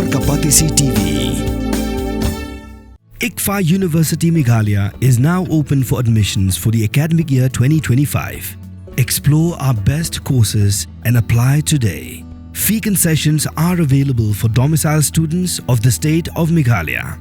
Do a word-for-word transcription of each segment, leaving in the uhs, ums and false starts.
Kapatisi T V. ICFAI University Meghalaya is now open for admissions for the academic year twenty twenty-five. Explore our best courses and apply today. Fee concessions are available for domicile students of the state of Meghalaya.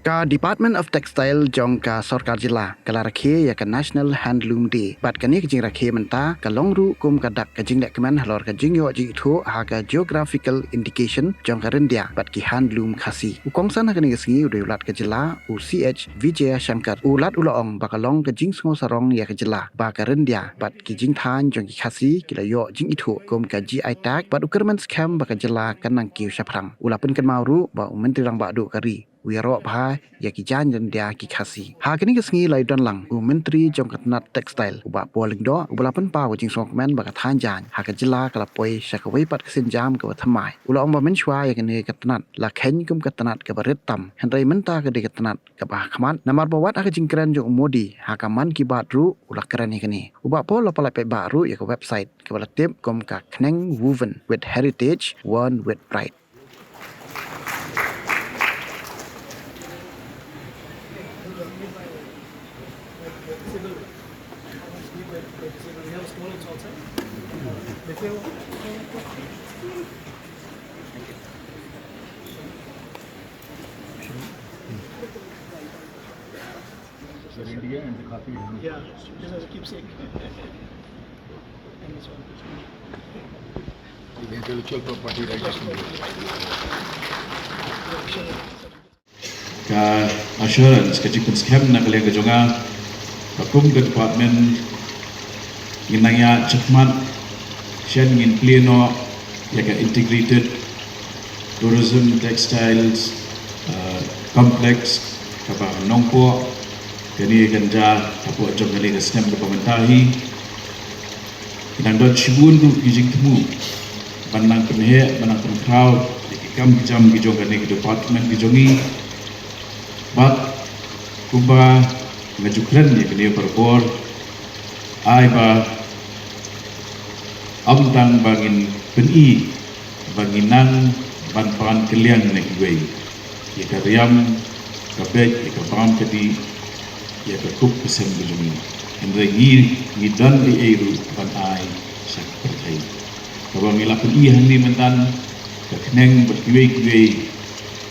Ka Department of Textile jong ka Sorkar Jylla ka la rakhe ïa ka National Handloom Day, bad kane ka jingrakhe mynta ka long ruh kum ka dak ka jinglehkmen halor ka jingïoh jingithuh ha ka geographical indication jong ka ryndia bad ki handloom Khasi. U kongsan ha kane ka sngi u dei u Lat ka jylla, u C H Vijayashankar. U Lat u la ong ba ka long ka jingsngew sarong ïa ka jylla ba ka ryndia bad ki jingthaiñ jong ki Khasi ki la ïoh jingithuh kum ka G I tag, bad u kyrmen skhem ba ka jylla kan nang kiew shaphrang. U la pynkynmaw ruh ba u Myntri Rangbah Duh ka ri u ïaroh bha ïa ki jaiñ ryndia ki Khasi. Ha kane ka sngi la ïadon lang u Myntri jong ka tnat Textile, u Bah Paul Lyngdoh, uba la pynpaw ka jingsngewkmen ba ka thaiñ jaiñ ha ka jylla ka la poi sha kawei pat ka sienjam kaba thymmai. U la ong ba mynshuwa ïa kane ka tnat la kheiñ kum ka tnat kaba rit tam, hynrei mynta ka dei ka tnat kaba hakhmat, namar ba wat ha ka jingkren jong u Modi ha ka Mann Ki Baat ruh u la kren ïa kane. U Bah Paul la pynlait paidbah ruh ïa ka website kaba la tip kum ka Khneng, woven with heritage, worn with pride. India and the Khasi. Yeah, this is a keepsake. And this one. The intellectual property rights. Ka assurance, ka jingpynskhem na ka liang ka jong nga ba kum ka department ngin nang ïaid shakhmat, shen ngin plie noh ïa ka integrated tourism textiles, uh, complex kaba ha Nongpoh. Kane kan jia hapoh jong kane ka snem kaba mynta hi. Ki nang don shibun ruh ki jingthmu ban nang pynheh, ban nang pynkhraw ïa ki kam ki jam ki jong kane ka department ki jong ngi. Bad kumba nga ju kren ïa kane barabor, ai ba ym tang ba ngin pyni ba ngi nang ban pan kylliang na kiwei, ïa ka riam ka beit, ïa ka bam ka dih, ïa ka kup ka sem ka jong ngi. Hynrei ngi, ngi don ei ei ruh ban ai sha ka pyrthei. Kaba ngi la pyni hangne mynta, ka khneng bad kiwei kiwei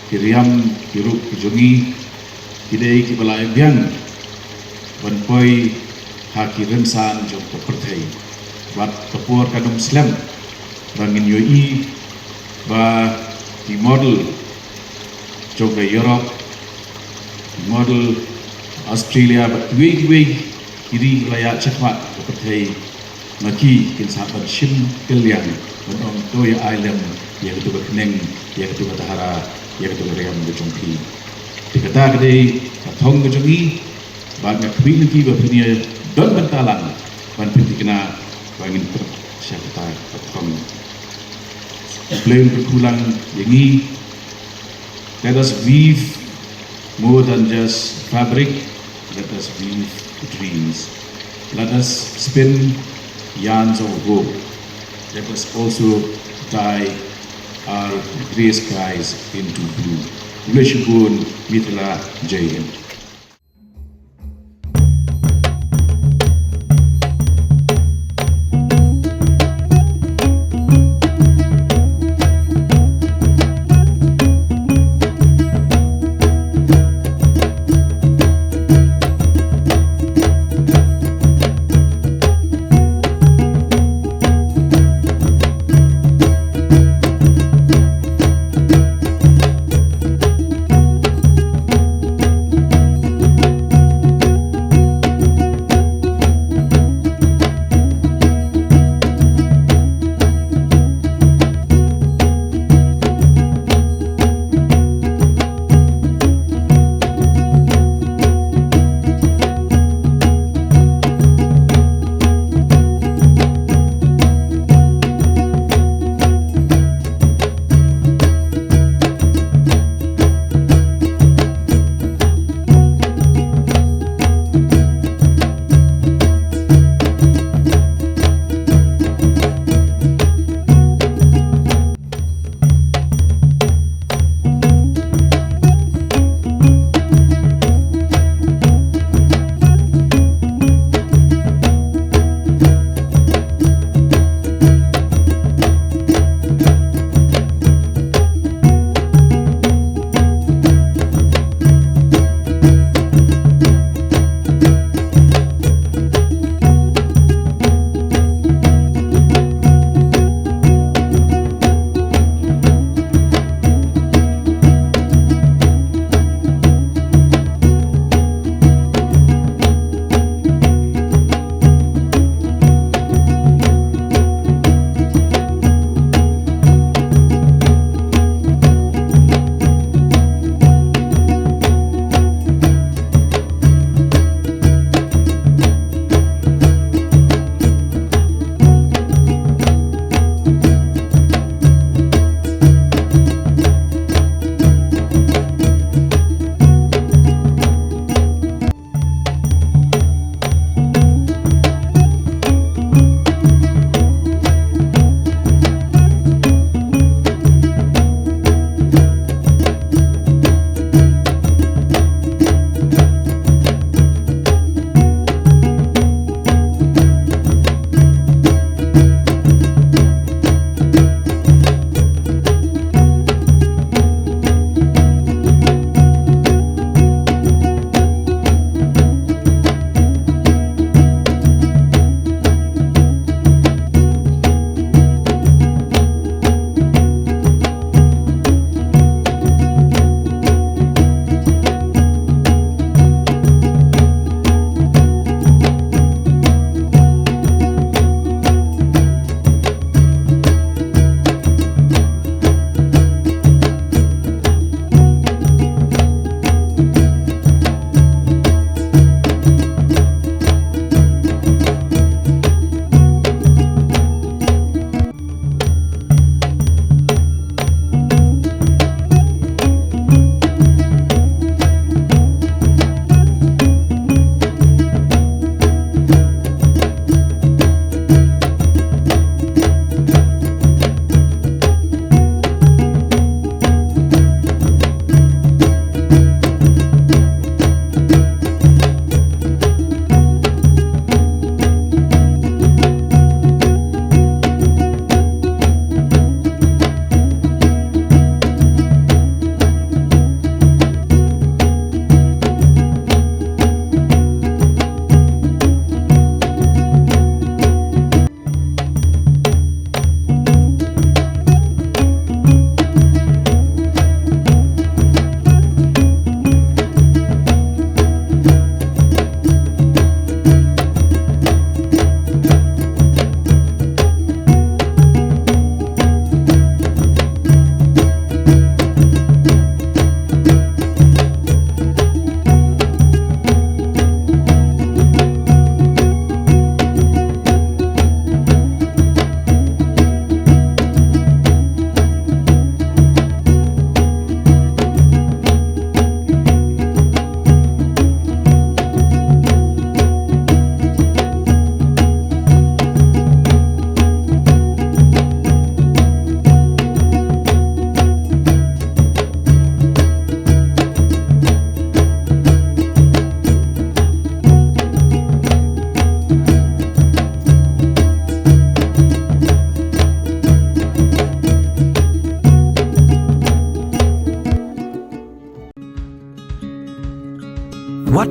ki riam ki rup ki jong ngi, ki dei kiba la biang ban poi ha ki rynsan jong ka pyrthei. Bad ka por kan ym slem ba ngin ïohi ba ki model jong ka Europe, ki model Australia bad kiwei kiwei ki ri kiba la ïaid shakhmat ka pyrthei. Ma ki kin sa ban shim kylliang ban ong, to ïa ai lem ïa katu ka khneng, ïa katu ka dahra, ïa katu ka riam ka jong phi. Te kata ka dei ka thong ka jong ngi, bad nga khmih na phi ba phin ïa don bynta lang ban pynthikna ba ngin pyrkhat sha kata ka thong. U Blei un kyrkhu lang ïa ngi. Let us weave more than just fabric. Let us weave dreams. Let us spin yarns of hope. Let us also dye our grey skies into blue. Bless you, Mithila. Jai Hind.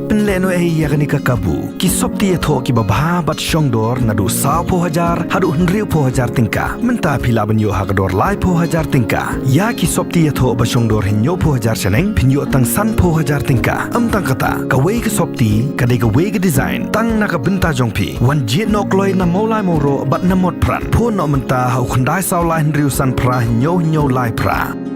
Pynlehnohei ïa kane ka kabu. Ki sopti ïathoh kiba bha bad shongdor naduh sawphew hajar haduh hynriewphew hajar tyngka. Mynta phi lah ban ïoh ha ka dor laiphew hajar tyngka. Ïa ki sopti ïathoh ba shongdor hynñiewphew hajar shaneng phin ïoh tang sanphew hajar tyngka. Ym tang kata, kawei ka sopti ka dei kawei ka design tang na ka bynta jong phi. Wan jied noh kloi na Mawlai Mawroh bad na Motphran. Phone noh mynta ha u khyndai saw lai hynriew san phra hynñiew hynñiew lai phra.